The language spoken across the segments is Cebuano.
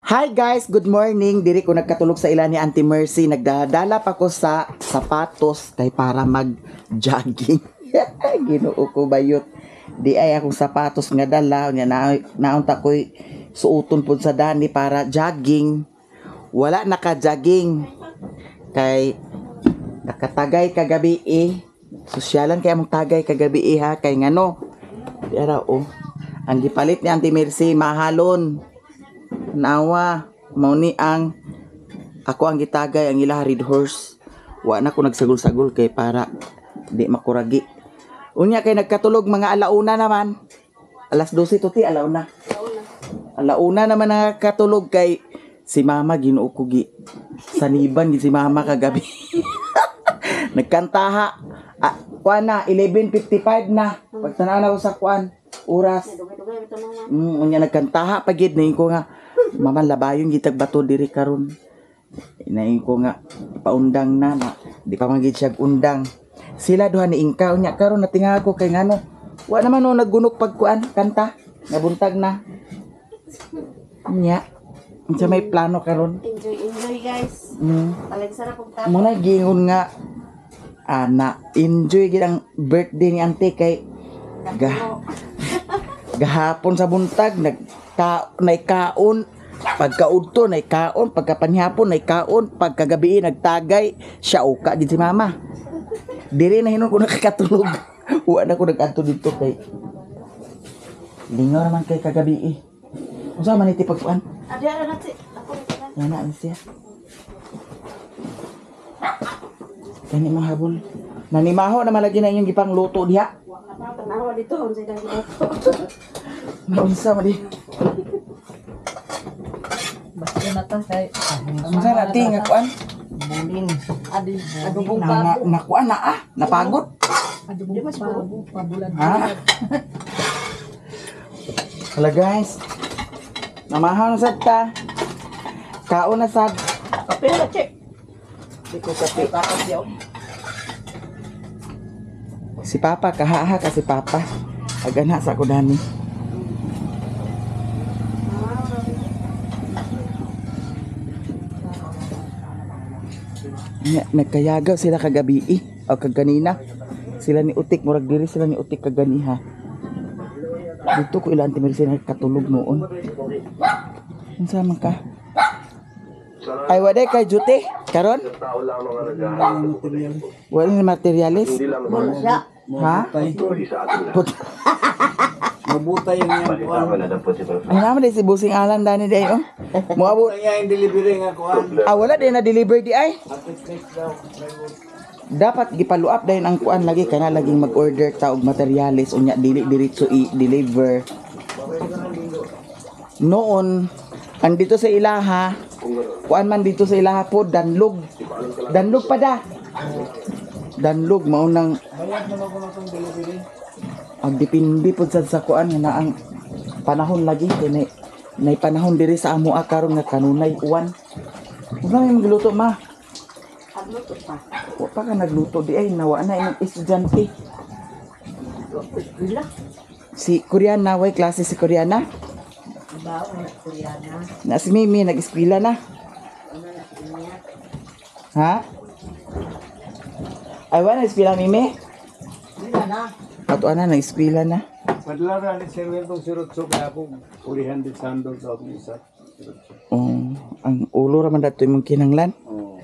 Hi guys, good morning. Diri ko nagkatulog sa ila ni Auntie Mercy. Nagdadala pa ko sa sapatos kay para mag-jogging. Ginoo ko bayot. Di ay akong sapatos nga dala nya na naunta ko'y suoton pud sa dani para jogging. Wala naka-jogging kay nakatagay kagabi eh. Sosyalan kay among tagay kagabi eh ha kay ngano. Di ara oh. Ang gipalit ni Auntie Mercy mahalon. Nawa, mao ni ang ako ang gitagay ang ila red horse. Wa na ko nagsagol-sagol kay para di makuragi. Unya kay nagkatulog mga alauna naman. Alas 12 to ti alauna. Alauna naman nakatulog kay si mama Ginoo ko gi saniban gi si mama kagabi. Nagkantaha. Ah, kuan na 11:55 na. Pagtanaw na ko sa kuan oras. Unya nagkantaha pa gid naingon ko nga mama labayon gitag bato diri karon. Inain ko nga paundang na, na di pa man gid siya undang. Sila duha ni Ingka unya karon natinga ko kay ngano. Wa naman no naggunok pagkuan kanta. Nabuntag na. Unya. Unsa may plano karon? Enjoy, enjoy guys. Palag sarap og tapo. Muna gingon nga ana enjoy gid ang birthday ni ante kay gahapon sa buntag nagka naikaon pagkaudto naikaon pagkapanihapon naikaon pagkagabi nagtagay siya uka gid si mama. Diri na hinon ko nakakatulog. Wa na ko nag-adto dito kay lingaw naman kay kagabi eh. Unsa man iti pagkuan? Adi ara na si. Ako rin tanan. Wala na siya. Kani mga habol. Nanimaho na malagi na inyong gipang luto diha. Tanawa dito unsay dang giluto. Naunsa man di. Basta na ta kay Unsa na ti nga kuan? Bulin. Adi adobong Na, na, pabo. nakuan na ah, napagod. Adobong pabo, pabulan. Ha? Hala guys. Namahaw na sad ta. Kaon na sad. Kape ra che. Di ko kape. Si Papa, kahaha ka si Papa. Agana sa ako dani. Nya, nagkayagaw sila kagabi eh. O kaganina. Sila ni Utik, murag diri sila ni Utik kaganiha. Dito ko ilan timir sila katulog noon. Unsa man ka? Ay waday kay duty karon? Wala ni materialis. Ha? Mabutay ang iyang kuan. Ano naman di si Busing Alan dani day oh. Moabot. Ang iyang delivery nga kuan. Ah, wala din na deliver di ay. Atlet daw. Dapat gipaluap dayon ang kuan lagi kana laging mag-order ta og materyales unya dili diretso i-deliver. Noon andito sa ilaha, kuan man dito sa ilaha po danlog. Danlog pa da. Danlog mao nang Bayad naman ko na itong delivery. Ang depende pod sad sa kuan nga na ang panahon lagi kay nay panahon diri sa amoa karon nga kanunay uwan. Unsa may magluto ma? Agluto pa. Wa pa ka nagluto di ay nawa na imong estudyante. Bila. Si Koreana, way klase si Koreana. Ba na Koreana. Na si Mimi nag-eskwela na. Ano na niya? Ha? Ay wala na-eskwela Mimi? Wala na. Ato ana nag-eskwela na. Padala na ni Sir Wilton Sirotso kaya ako ulihan din sandol sa akong isa. Sirotso. Oh, ang ulo ra man dato imong kinanglan. Oo.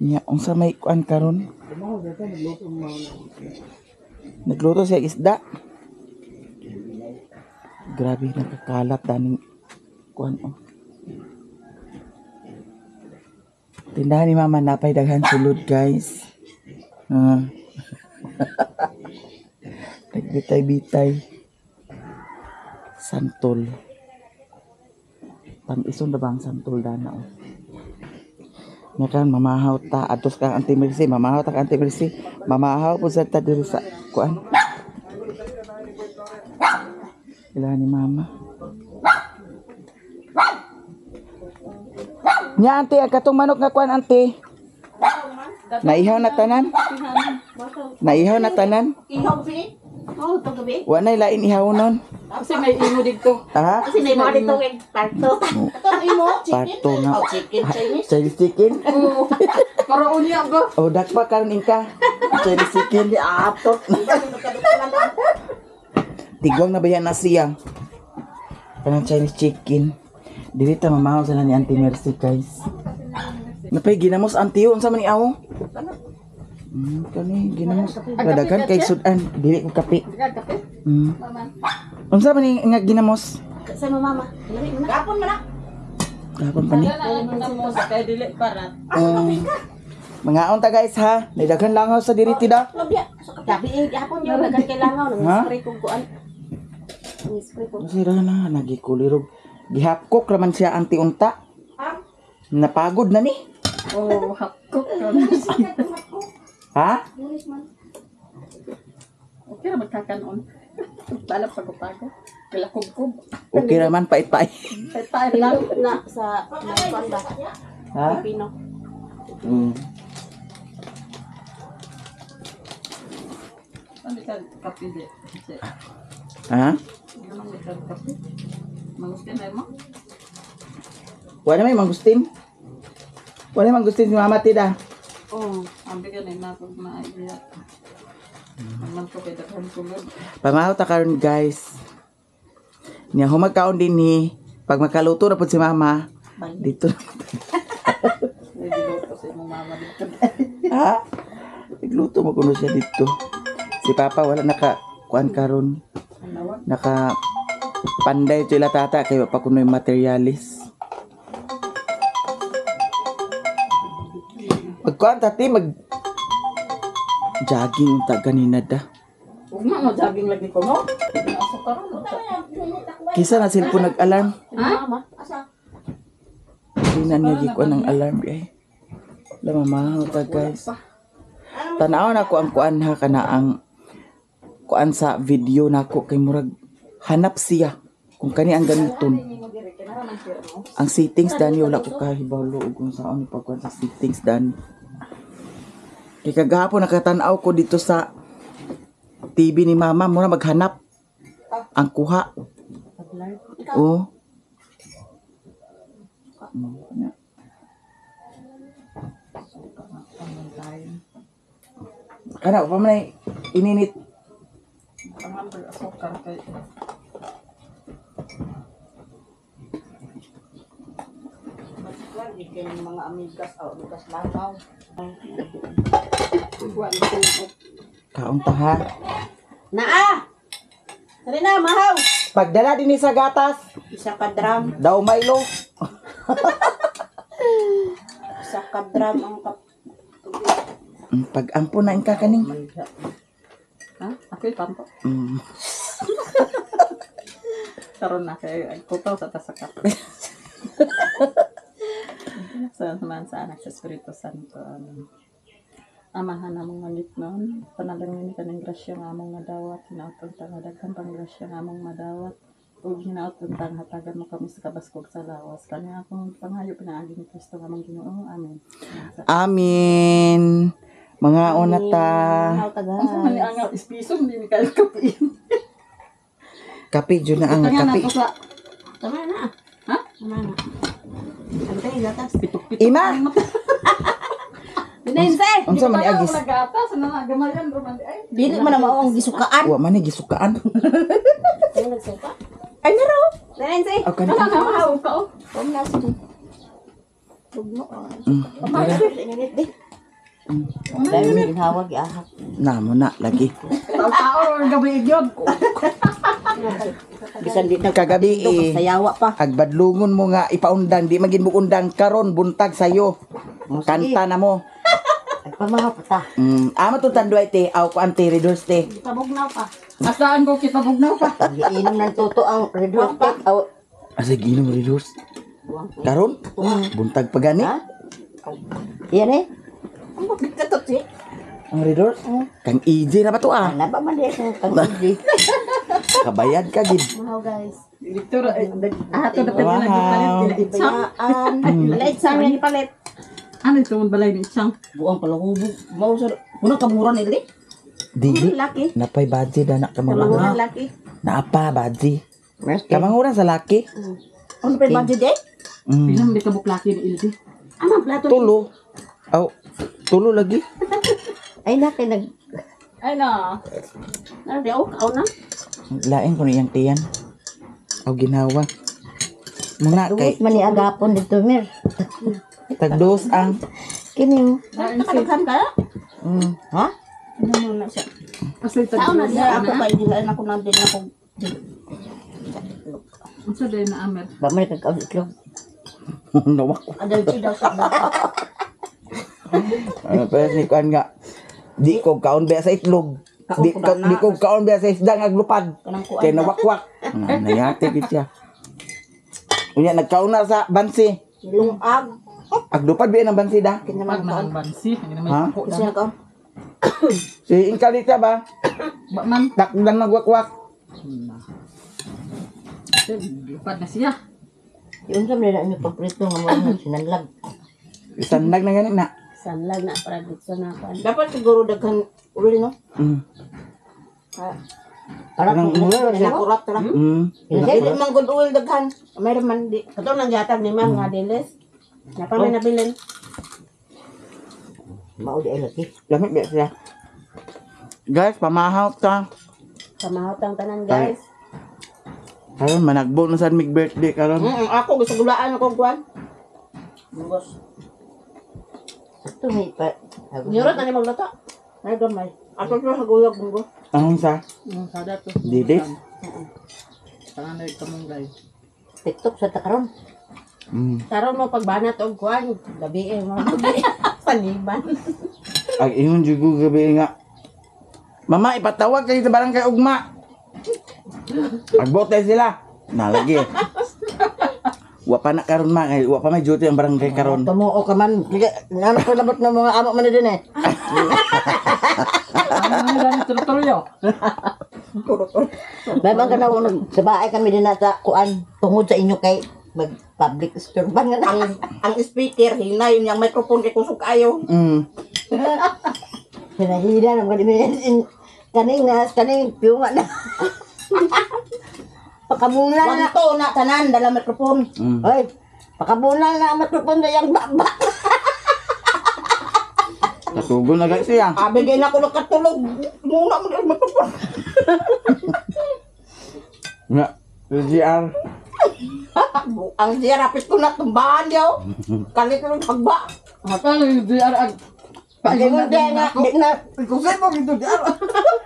Nya unsa may kuan karon? Tumaho dito, nagluto ang mga Nagluto siya isda. Grabe nakakalat daning kuan oh. Tindahan ni Mama napay daghan sulod guys. Ah. Nagbitay-bitay. Santol. Pang-ison na ba ang santol dana oh. Nga kan mamahaw ta atos ka Auntie Mercy, mamahaw ta ka Auntie Mercy. Mamahaw po sa ta diri sa kuan. Ila ni Mama. Nya ante ang katong manok nga kuan ante. Naihaw na tanan? Naihaw na tanan? Ihaw si. Oh, to gabi. Wa nay lain ihaw nun. Kasi may imo dito. Ha? Kasi may mga dito kay parto. Atong imo, chicken. Parto nga. Oh, chicken Chinese. Chinese chicken? Oo. Para unya ba? Oh, dakpa karon inka. Chinese chicken. Atot. Tigwang na ba yan na siya? Kanang Chinese chicken. Dili ta mamahaw sila ni Auntie Mercy, guys. Napay ginamos auntie unsa man ni awo? Kani ginamos. Kadagan kay sudan dili ko kape. Kape? Unsa man ni nga ginamos? Sa mo mama. Lami mo na. Gapon man na. Gapon pa ni. Ginamos kay dili para. Mga unta guys ha. Nidaghan langaw sa diri tida. Lobya. Gabi eh, gapon yun dagan kay langaw nang Ha? spray kog kuan. Nang spray ko. Sira na nagikulirog. Gihapkok raman siya auntie unta. Napagod na ni. Oh, hakok. Ha? Okay ra magkakanon. Balap pag-upago. Kilakugkog. Okay raman pait-pait. Tayo lang na sa kuan ba? Ha? Pino. Ano ka kape di? Ha? Ano ka kape? Mangustin na mo? Wala may mangustin. Wala may mangustin si Mama Tida. Oo. Ang bigyan na ako na idea. Naman ko kay daghan sulod. Pamahaw ta karon guys. Nya humagkaon din ni pag makaluto na pud si Mama dito. May giluto sa imong mama dito. Ha? Nagluto mo kuno siya dito. Si Papa wala naka kuan karon. Naka panday to ila tata kay wa pa kuno yung materialis. Magkuan tati mag jogging ta ganina da. Ugma mo jogging lagi ko mo. Asa karon. Kisa na cellphone nag-alarm. Ha? Hindi na niya gikuan ng alarm ay. La mamahaw ta guys. Tanaw na ko ang kuan ha kana ang kuan sa video nako kay murag hanap siya kung kani ang gamiton. Ang settings dani wala ko kahibalo og kung saan pagkuan sa settings dani. Kay kagahapon nakatan-aw ko dito sa TV ni mama mura maghanap ang kuha. Oh. Kana pa man ay ininit. Ang asukar kay Kay mga amigas o amigas langaw. Kaon ta ha. Naa. Dali na, mahaw. Pagdala din ni sa gatas, Isa ka drum, daw Milo. isa ka drum ang kap. Pag-ampo na inka kaning. Ha? Ako'y pampo. Karon na kay ay kutaw sa ta sa kape. Sa naman sa anak sa Espiritu Santo. Amen. Amahan among langit noon, panalangin ka ng grasya nga among madawat, hinautong tang daghan pang grasya nga among madawat, ug hinautong tang hatagan mo kami sa kabaskog sa lawas. Kanya akong panghayo pinaagi ni Kristo nga among Ginoo. Amen. Amin. Mga una ta. Mahaw taga. Ang sa man ni ang ispiso hindi ni kayo kape. Kape jud na ang Kanya na kape. to sa Tama na. Ha? Tama na. Antay gatas. pitok-pitok. Ima. Dinense. Unsa man ni agis? Nagata sa na gamayan roman di ay. Dili man na mao ang gisukaan. Wa man ni gisukaan. Ay nagsuka. Ay naro. Dinense. Aw kani. Wala na mahaw ka oh. Kom na sige. Tugno. Tara. Init di. Dahil may ginhawag iahak. Na mo na lagi. Tao-tao ang gabi gyud. Bisan di na Kagabi eh. Sayawa pa. Agbadlungon mo nga ipaundang di magin mo undang karon buntag sayo. Kanta na mo. Ay pamahaw pa ta. Amo to tanduay te, aw ko ante redors te. Tabugnaw pa. Asaan ko kita bugnaw pa? Giinom ng toto ang red horse cake. Aw, Asa ginom redors? Karon? Buntag pa gani. Ha? Yan eh. Ang magkatot eh. Ang redors? Kang EJ na ba to ah? Ano ba man di kang kang Kabayad ka gid. Mahaw guys. Dito ra ah to dapat Wow. nila gipalit nila itsang. Bayaan. Wala itsang nga gipalit. Ano ito mong balay ni itsang? Buang palahubog. Mao sa kuna kamura nili. Dili. Laki. Napay badzi da na Kamanguran kamanguran. laki. Naapa badzi. Kamanguran sa laki. Ano pa yung budget eh? Pilang di ka buklaki ni Ildi. Ano ang plato? Tulo. Aw, tulo lagi. Ay na kay nag Ay na. Ano di oh, kaon na. Lain ko niyang tiyan. Aw ginawa. Muna kay duwit man ni agapon dito mir. tagdos ang Kini oh. Nakadaghan ka? Ha? Ano mo na siya? Asay Sao na tagdos. siya ako kay di na ako na din ako. Unsa day na amer? Ba man kag kaon itlog. nawak ko. Adal si daw sa bata. Ano pa ni kuan nga. Di ko kaon biya sa itlog. Di ko kaon biya sa isda nga glupad. Kanang kuan. Kay nawakwak. Nayate gid siya. Unya nagkaon na sa bansi. Lungag. Aglupad biya ng bansi da. Kanya Pag man kaon. man bansi, hindi na may Ha? kuko Kasi na. na kaon. Si Inkalita ba? Ba man. Takdan nagwakwak. Lupad na siya. Yung sa man na inyo pagprito nga mo ang sinanlag. Sanlag na ganit na. Sanlag na para dito na kuan. Dapat siguro daghan oil no. Para Kanang kung mura siya. Nakurat ra. Dili man good oil daghan. Meron man di. Kato nang gihatag ni ma'am nga dilis. Napa may nabilin. mao di ay laki. Lamit biya siya. Guys, pamahaw ta. Kamahot ang tanan guys. Karon managbo na sa mig birthday karon. Ako gusto gulaan ako kuan. Bungos. Ito may pa. Nyurot na ni magluto. Ay gamay. Ako ko sa gulag bunggo. Anong sa? Ang sada to. Dilis. Panganay kamunggay. TikTok sa takaron. Karon mo pagbanat og kuan, gabi eh mo. Paniban. Ay, ingon jud ko gabi nga. Mama, ipatawag kayo sa barangay Ugma. Agbote sila. Nalagi. Wa pa na karon ma, kay wa pa may duty ang barangay karon. Tumuo ka man. Sige, Ano ko labot ng mga amo man din eh. Ano na lang tuloy-tuloy. May mga kanawang nag sa bahay kami din nasa kuan tungod sa inyo kay mag public isturban nga na. Ang speaker hinay yung microphone kay kusog ayo. Hinahila naman kami kaning na kaning piyunga na. Pakabulan na. Wanto na tanan dala microphone. Hoy, pakabulan na ang microphone na yang baba. Katugon na guys siya. Abi gay na ko nakatulog. Muna man ang microphone. Nga, GR. Ang siya rapit ko na tumbahan yaw. Kalit lang pagba. Hapal yung DR ag Pagingon di nga di na Kusay mo gito GR.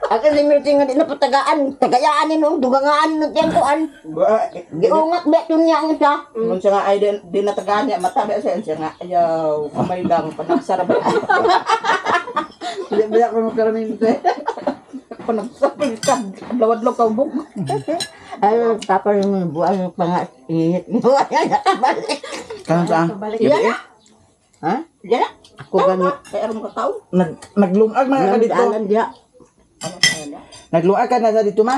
ang eliminate nga di na patagaan, tagayaan ni nung dugangaan nung tiyang kuan. Giungat ba yun niya ang isa? Mun siya nga ay di natagaan niya mata ba siya siya nga ayaw kamay lang panagsara ba. Hindi ba ako magkaroon nito eh. Panagsara ka adlaw-adlaw ka bug. Ay, tapos yung buwan yung panga, ihit. Buwan na balik. Karon sa Balik gabi eh. Ha? Diyan na. Ako gani. Kay aron ka tao. Naglungag mga ka dito. Alam diha. Naglungag ka na sa dito ma.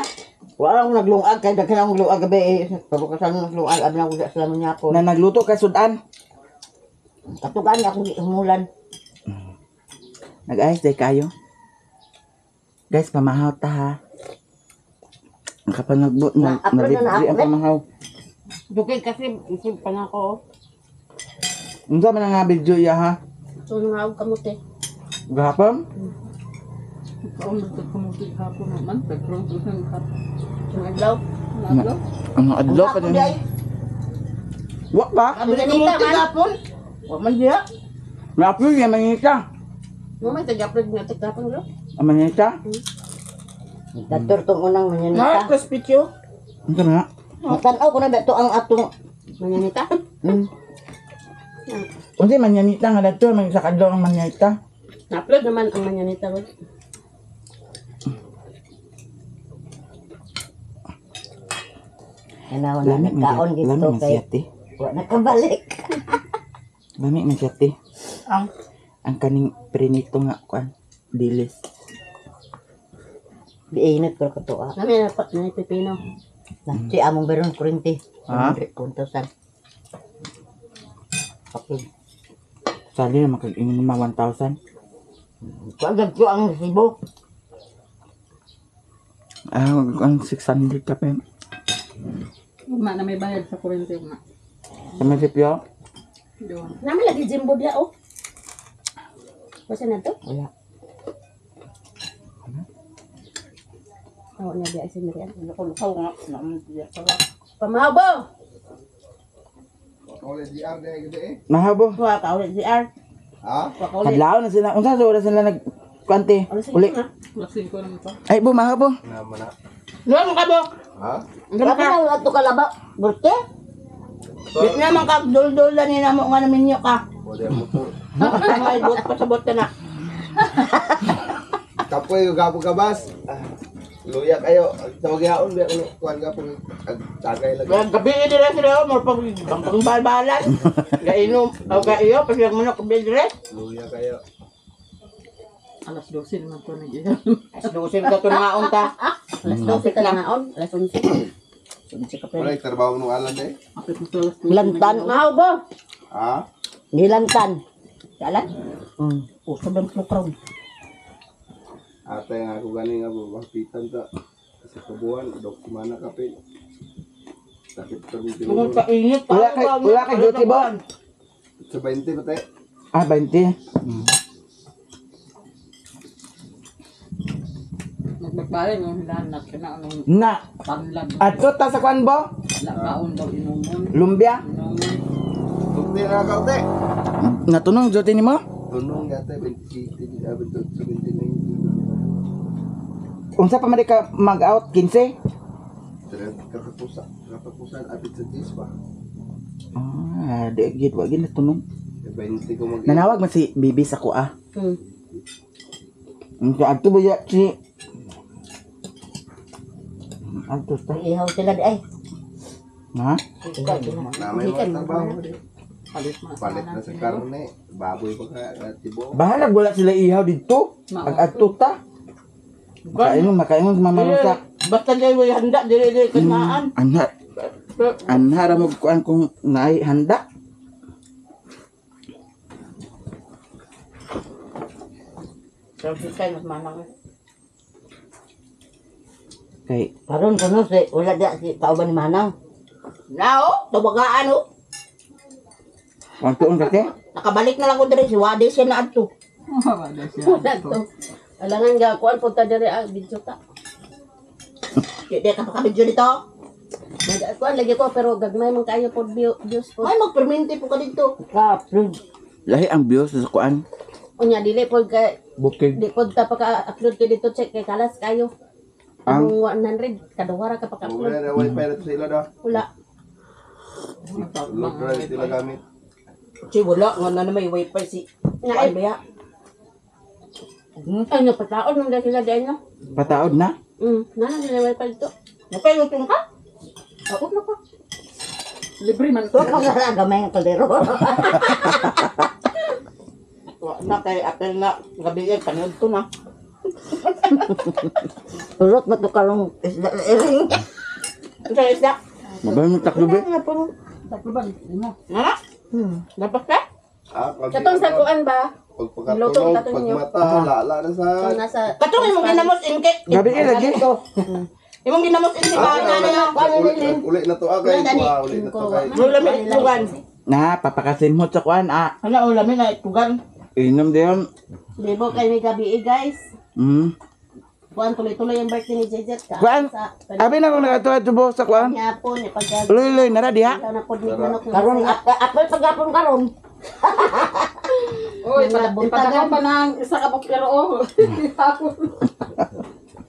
Wala akong naglungag kay daghan akong lungag gabi eh. Pagkasan naglungag abi na ako sa salaman niya ako. Na nagluto ka sudan. Katugan ako humulan. Nag-ayos day kayo. Guys, pamahaw ta ha. Nakapanagbo na Na-upload na na nalibre ako, ang eh. pamahaw. Dugay kasi isip pa na ako. Unsa man ang nga video iya ha? So nga og kamote. Gahapon? Kaon na kumuti hapon naman. Pagkaroon ko ng hapon. Adlaw. Adlaw. Ang adlaw pa din. Wa pa? Abi na kamote gapon. Wa man diha. Na-upload niya mangita. Mo may tag-upload nga tag-gapon bro. Ang mangita? Dator tong unang Na, manyanita. crispy chew. Unsa man na? Matanaw ko na ba to ang atong Manyanita. Unsa man manyanita nga dadto man sa kadlaw ang manyanita. Na-upload naman ang manyanita bro. Kanaw na nagkaon lami gito man kay siya te. wa nakabalik. Lami man siya te. Ang Ang kaning prinito nga kuan dilis. Biinit ko katuwa. Nami na pa na pipino. Na si among beron kurente. Ha? 1,000. Okay. Sali na makag-ingon ma 1,000. Kuan ko ang resibo. Ah, ang 600 kape. Ugma na may bayad sa kuryente ugma. Kami si Pio. Doon. Nami lagi jimbo biya oh. Basta na to? Wala. Oo na biya si Miriam. Lukaw nga. Pamahabo. Ulit GR dahil gabi eh. Mahabo. Wa ka ulit GR. Ha? Wa ka ulit. Kadlaw na sila. Unsa sa oras sila nag kuante? Uli. Alas 5 naman to. Ay bo mahabo. Naman na. Luwan ka bo. Ha? Grabe na ato kalaba. Burte. Di naman ka dul-dul na ni namo nga namin niyo ka. Wala mo to. Ay bot pa sa bot na. Kapoy, gapo ka bas. Ah, Luya kayo. Tawag yaon, biya ko kuan ka pong tagay lagi. Well, gabi dira sila oh, mo pag pangbalbalan. Gainom o gaiyo kasi mo na kubidre. Luya kayo. Alas 12 naman to nag-iyan. Alas 12 ka to nga unta. Alas 12 ka na on. Alas 11. Wala yung trabaho nung alam eh. Apit mo to alas 12. Lantan. Mahabo. Ha? Nilantan. Jalan. Usab ang plukron. Ate nga ako gani nga babapitan ta. Sa kabuan, dok kumana kape. Sakit pa rin Tungod ka init pa. Wala kay duty bo. Sa 20 ba tayo? Ah, 20. Nagbagbalin yung hilanat ka na anong Na. tanlad. Adto ta sa kuan bo? Lakaon daw inumon. Lumbia. Inumon. Tukti na kaute. Natunong duty nimo? Tunong yata 27, 28, 29. Unsa pa man di ka mag-out 15? Katapusan, katapusan apit sa 10 pa. Ah, di gid wa gid natunong. 20 ko mag Nanawag man si Bibi sa kuha. Unsa adto ba ya si Adto ta. Ihaw sila di ay. Ha? Ihaw sila. Na may mga trabaho. di. Palit mo. Palit na sa karne, baboy pa ka, tibo. Bahalag wala sila ihaw didto. Ag adto ta. Makaingon, makaingon sa Mama Rosa. Basta dili way handa dili dili kanaan. Anha, anha ra mo kuan kung naay handa. Sabi kay mas manang. Kay Karon kuno si wala di si kauban ni Manang. Nao, tawagaan oh. Wantuon ka te? Nakabalik na lang ko diri si Wade siya na adto. Wala siya. Wala to. Alangan ga kuan punta diri ah video ta. Di di ka pa video dito. Mag kuan lagi ko pero gagmay man kayo pod views pod. Ay magperminti po ka dito. Ka-upload. Lahi ang views sa kuan. Unya dili pod kay Bukid. di pod ta paka-upload kay dito check kay kalas kayo. Ang Ang 100 kaduha ra ka paka-upload. Wala na wifi na sila daw. Wala. Load ra sila gamit. Si wala nga na may wifi si. Na Kuan ba ya? ay napataon man dahil sila dahil no. Pataod na. Na sila wifi dito. Napayutong ka? Oo na ko. Libre man to. Wa pa ka gamay ang kaldero. Wa na kay apel na gabi ay panood to na. Turot ba to karong isda na iring? Unsa isda? Mabay mo taklubi. Takluban. Imo. Nara? Dapat ka? Ah, pag Katong sa kuan ba? Pagpakatulog, Lutong taton niyo. pagmata, lala na sa... Kung nasa Katong imong ginamos inke. Gabi eh lagi. Imong ginamos inke ba na na. Uli na to ah, kay. Uli na to kay. Wala may itlugan. Na papakasin mo sa kuan ah. Hala wala may na itlugan. Inom diyon. Libo kay may gabi eh, guys. Kuan tuloy-tuloy ang birthday ni Jejet ka. Kuan. Sa Abi na kung nakatuwa tubo sa kuan. Hapon, eh, pagka Luy luy nara diha. Ikaw na pod ni manok na Karon apple paghapon karon. Oy, ipadako pa ng isa ka pero oh.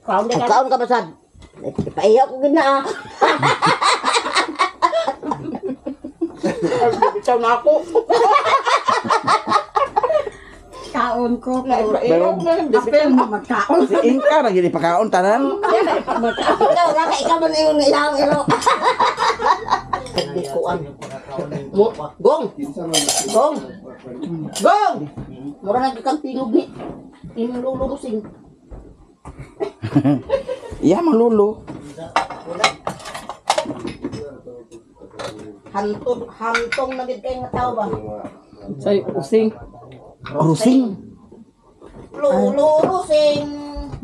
Kaon Ang kaon ka basad. Paiyaw ko gid na ah. Bitaw na ako. Kaon ko. Pero Apel mo magkaon. Si Inka ra gid ipakaon tanan. Ikaw ra ka ikaw man ingon nga iyang iro. Kuan. Mo gong. Kinsa man na- Gong. Gong. Mura na kang tingog ni. Imong lulo sing. Iya mang lulo. Hantong hantong na gid kay nga tao ba. Say using. Rusing. Lulo rusing.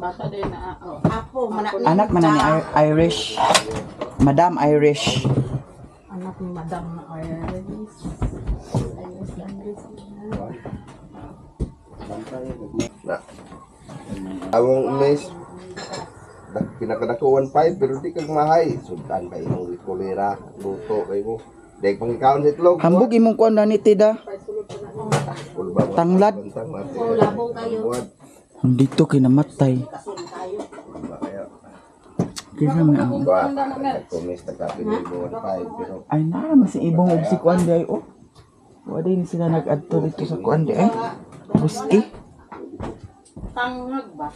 Bata din na oh. Apo, manak ni Anak man na ni Irish. Madam Irish. Anak ni Madam na Iris. Iris, Iris. Na. Among miss pinakadako 1.5 pero di kag mahay. Sudan pa imong kolera, luto kay mo. Dahil pang ikaon sa itlog. Hambog imong kuan na ni Tida. Kulba mo. Tanglad. Bantang mati. Labong kayo. Buwan. Dito kay namatay. Ba kaya? Kaya man ako. Ba, kumis nagkapi ni 1.5 pero Ay na, mas ibong og si kuan di ay oh. Wa din sila nag-adto dito sa kuan di ay. Buski. Tangag ba?